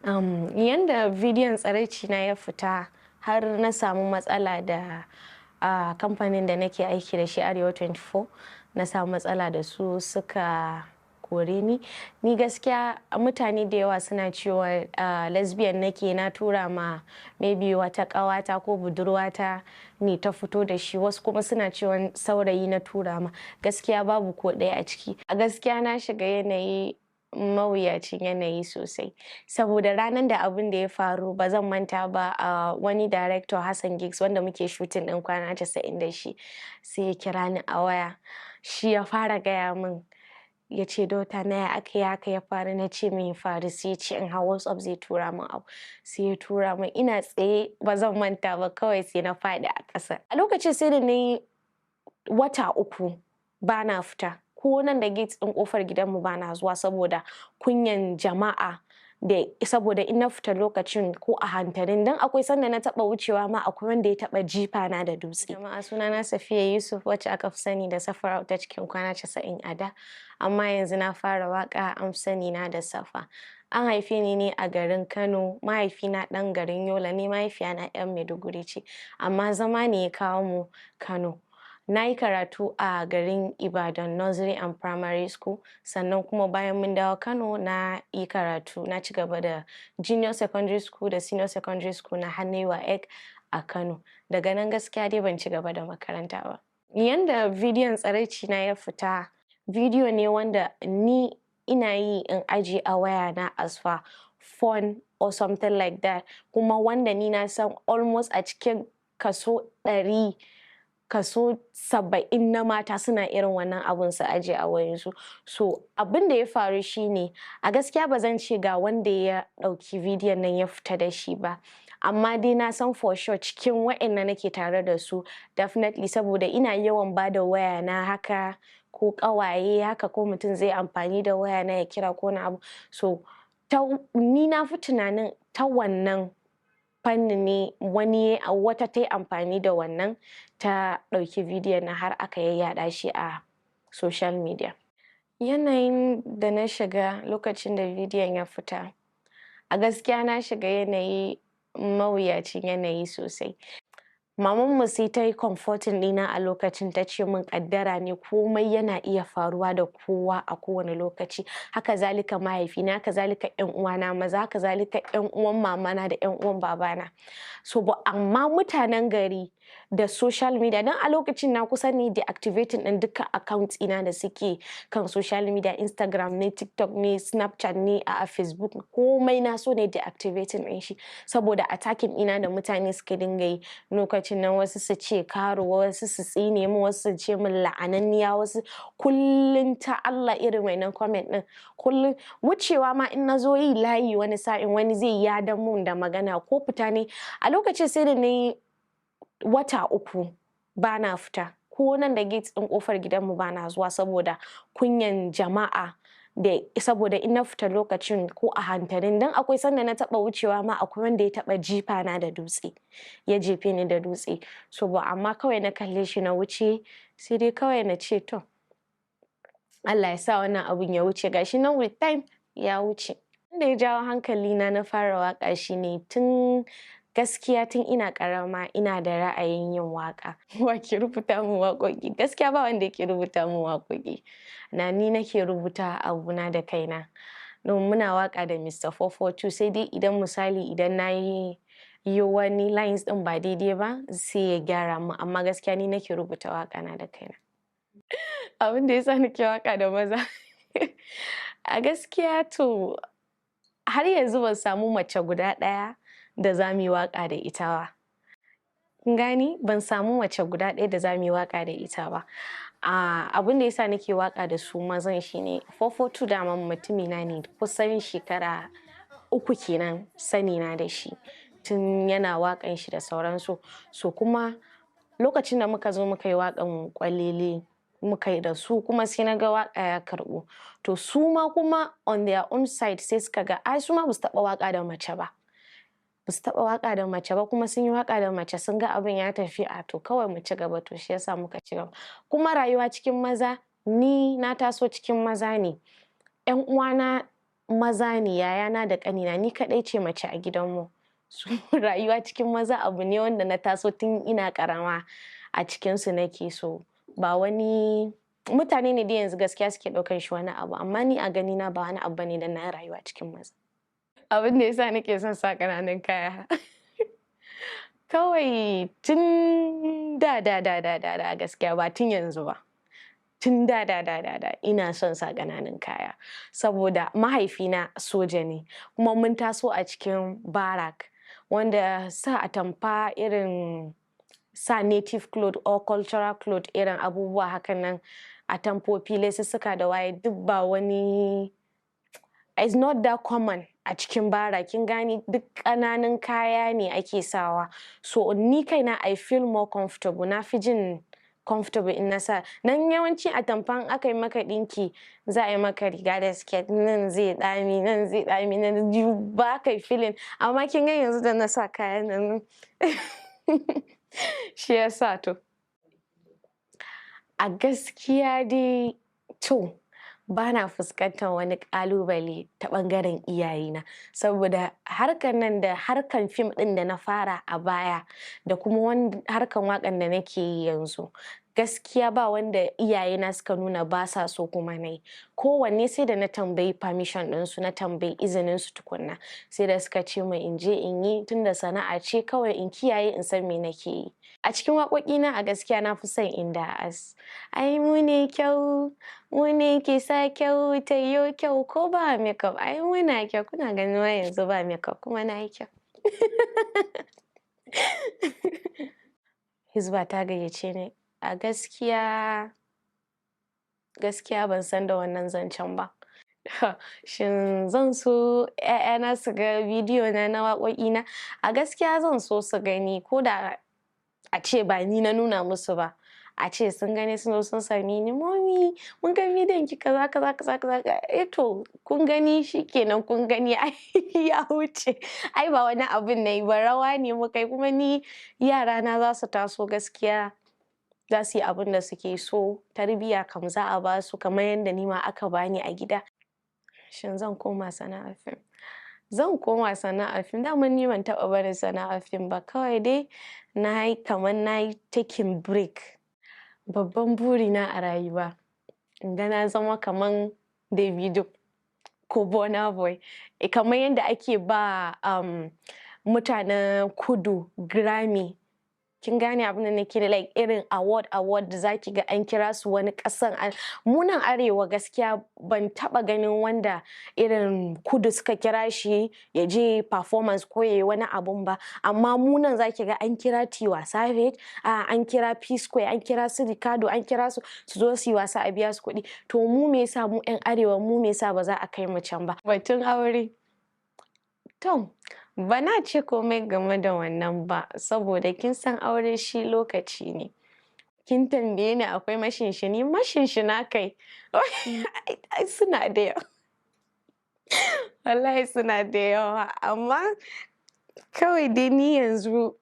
Yanda bidiyon tsiraici na ya fita har na samu matsala da kamfanin da nake aiki da shi, Arewa 24, na samu matsala da su, suka kore ni. Ni gaskiya mutane da yawa suna cewa lesbian nake, na tura ma maybe wata ƙawata ko budurwata ne ta fito da shi, wasu kuma suna cewa saurayi na tura ma. Gaskiya babu ko ɗaya a ciki. A gaskiya na shiga yanayi, mawuyacin yanayi sosai, saboda ranar da abin da ya faru, ba zan manta ba, a wani director, Hassan Giggs, wanda muke shooting ɗin Kwana 90 da shi, sai ya kira ni a waya. Shi ya fara gaya min, ya ce, "Daughter na, ya aka yi haka ya faru?" Na ce, "Me ya faru?" Sai ya ce in hau WhatsApp zai tura min abu. Sai ya tura min, ina tsaye, ba zan manta ba, kawai sai na faɗi a ƙasa. A lokacin sai da na yi wata 3 ba na fita, ko nan da gate ɗin ƙofar gidanmu ba na zuwa, saboda kunyan jama'a, da saboda in na fita lokacin ko a hantarin dan akwai sanda na taɓa wucewa ma, akwai wanda ya taɓa jifa na da dutse. Jama'a, sunana Safiya Yusuf, wacce aka fi sani da Safara'u ta cikin Kwana 90 a da, amma yanzu na fara waka, an fi sani na da Safa. An haife ni ne a garin Kano. Mahaifina ɗan garin Yola ne, mahaifiyana 'yan Maiduguri ce, amma zama ne ya kawo mu Kano. Na yi karatu a garin Ibadan, nursery and primary school, sannan kuma bayan mun dawo Kano na yi karatu, na ci gaba da junior secondary school da senior secondary school na har na yi WAEC a Kano. Daga nan gaskiya dai ban ci gaba da makaranta ba. Yanda bidiyon tsiraici na ya fita, bidiyo ne wanda ni ina yi in ajiye a waya na as for fun or something like that, kuma wanda ni na san almost a cikin kaso 100, kaso 70 na mata suna irin wannan abun, su ajiye a wayansu. So abin da ya faru shine, a gaskiya ba zan ce ga wanda ya ɗauki bidiyon nan ya fita da shi ba, amma dai na san for sure cikin wa'anda nake tare da su, definitely, saboda ina yawan ba da waya na haka, ko ƙawaye haka, ko mutum zai amfani da waya na ya kira ko wani abu. So ta ni na fi tunanin ta wannan fannin ne wani, wata ta yi amfani da wannan ta ɗauki bidiyon na har aka yayyaɗa shi a social media. Yanayin da na shiga lokacin da bidiyon ya fita, a gaskiya na shiga yanayi, mawuyacin yanayi sosai. Mamanmu sai ta yi comforting ɗina a lokacin, ta ce min ƙaddara ne, komai yana iya faruwa da kowa a kowane lokaci. Haka zalika mahaifina, haka zalika ƴan uwana maza, haka zalika ƴan uwan mamana da ƴan uwan babana. So ba, amma mutanen gari da social media, don a lokacin na kusa ne deactivating ɗin duka account ina da suke kan social media, Instagram ne, TikTok ne, Snapchat ne, a Facebook, komai na so ne deactivating ɗin shi, saboda attacking ina da mutane suka dinga yi lokacin nan. Wasu su ce karuwa, wasu su tsine min, wasu su ce min la'ananniya, wasu kullum ta Allah irin wannan comment ɗin. Kullum wucewa ma in na zo yi layi, wani sa'in wani zai yadan mun da magana, ko fita ne. A lokacin sai da na yi wata 3 ba na fita, ko nan da gate ɗin ƙofar gidanmu ba na zuwa, saboda kunyan jama'a, da saboda in na fita lokacin ko a hantarin dan akwai sanda na taɓa wucewa ma, akwai wanda ya taɓa jifa na da dutse, ya jefe ni da dutse. So ba, amma kawai na kalle shi na wuce. Sai dai kawai na ce, to, Allah ya sa wannan abun ya wuce. Gashi nan with time ya wuce. Wanda ya jawo hankali na na fara waka shine, tun gaskiya tun ina karama ina da ra'ayin yin waka. Wa ke rubuta min waƙoƙi? Gaskiya ba wanda yake rubuta min waƙoƙi na, ni nake rubuta abuna da kaina. Don muna waka da Mr. 442, sai dai idan misali idan na yi wani lines din ba daidai ba, sai ya gyara mu, amma gaskiya ni nake rubuta waka na da kaina. Abin da yasa nake waka da maza, a gaskiya to, har yanzu ban samu mace guda ɗaya da za mu yi waka da ita ba. Gani, ban samu mace guda ɗaya da za mu yi waka da ita ba. Abin da yasa nake waka da su mazan shine, 442 daman mutumina ne, kusan shekara 3 kenan sani na da shi, tun yana wakan shi da sauransu. So kuma lokacin da muka zo muka yi wakan Kwalele, muka yi da su, kuma sai na ga waka ya karɓu. To su ma kuma on their own side sai suka ga ai su ma ba su taɓa waka da mace ba, ba su taɓa waka da mace ba, kuma sun yi waka da mace sun ga abin ya tafi, a to kawai mu ci gaba. To shi yasa muka ci gaba. Kuma rayuwa cikin maza, ni na taso cikin maza ne, 'yan uwana. Maza ne yayana da ƙanina, ni kaɗai ce mace a gidanmu. So rayuwa cikin maza abu ne wanda na taso tun ina ƙarama a cikinsu nake, so ba wani mutane ne dai yanzu gaskiya suke ɗaukan shi wani abu, amma ni a ganina ba wani abu bane dan na rayuwa cikin maza. Abin da yasa nake son sa ƙananan kaya, kawai tun da da da da da da, gaskiya ba tun yanzu ba, tun da da da da da ina son sa ƙananan kaya saboda mahaifina soja ne, kuma mun taso a cikin barrack, wanda sa atamfa, irin sa native cloth or cultural cloth, irin abubuwa hakan nan, atamfofi, lesussuka da waye, duk ba wani, it's not that common a cikin barrack, kin gane? Duk ƙananun kaya ne ake sawa. So ni kaina I feel more comfortable, na fi jin comfortable in na sa nan. Yawanci atamfa, in aka yi maka ɗinki, za a yi maka riga da skirt, nan zai ɗame, nan zai ɗame, nan ba ka feeling. Amma kin ga yanzu da na sa kayan nan, shi yasa. To, a gaskiya dai, to, ba na fuskantar wani ƙalubale ta ɓangaren iyayena, saboda harkar nan da harkar fim ɗin da na fara a baya da kuma harkar waƙan da nake yi yanzu, gaskiya ba wanda iyayena suka nuna ba sa so kuma na yi. Kowanne sai da na tambayi permission ɗinsu, na tambayi izinin su tukunna, sai da suka ce min in je in yi, tunda sana'a ce, kawai in kiyaye, in san me nake yi. A cikin waƙoƙina, a gaskiya na fi son Inda As. Ai mu ne kyau, mu ne ke sa kyau ta yo kyau ko ba makeup, ai muna kyau, kuna ganin ma yanzu ba makeup kuma na yi kyau. Hizba ta gayyace ni. A gaskiya, gaskiya ban san da wannan zancen ba. Shin zan so 'ya'yana su ga bidiyo na na waƙoƙina? A gaskiya zan so su gani, ko da a ce ba ni na nuna musu ba. A ce sun gani, sun zo sun same ni, "Mommy, mun ga bidiyon ki kaza kaza kaza kaza." Eh to, kun gani, shikenan, kun gani, ai ya wuce. Ai ba wani abun nayi ba, rawa ne muka yi. Kuma ni yarana za su taso, gaskiya za su yi abun da suke so. Tarbiyya kam za a ba su kamar yadda ni ma aka bani a gida. Shin zan koma sana'ar fim? Zan koma sana'ar fim. Daman ni ban taɓa barin sana'ar fim ba, kawai dai na yi kamar na yi taking break. Babban burina a rayuwa, in ga na zama kaman Davido ko Burna Boy. Kamar yadda ake ba mutanen kudu Grammy. Kin gane abin da nake, like irin award award da zaki ga an kira su wani ƙasan. Mu nan arewa, gaskiya ban taɓa ganin wanda irin kudu suka kira shi ya je performance ko yayi wani abun ba. Amma mu nan zaki ga an kira Tiwa Savage, an kira P Square, an kira su Ricardo, an kira su su zo su yi wasa, a biya su kuɗi. To mu me yasa, mu 'yan arewa, mu me yasa ba za a kai mu can ba? Batun aure. To, ba na ce komai game da wannan ba, saboda kin san aure shi lokaci ne. Kin tambaye ni akwai mashinshini, mashinshina kai ai suna da yawa. Wallahi suna da yawa, amma kawai dai ni yanzu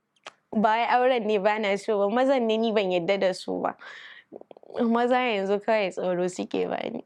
ba wai auren ne bana so ba, mazan ne ni ban yarda da su ba. Maza yanzu kawai tsoro suke bani.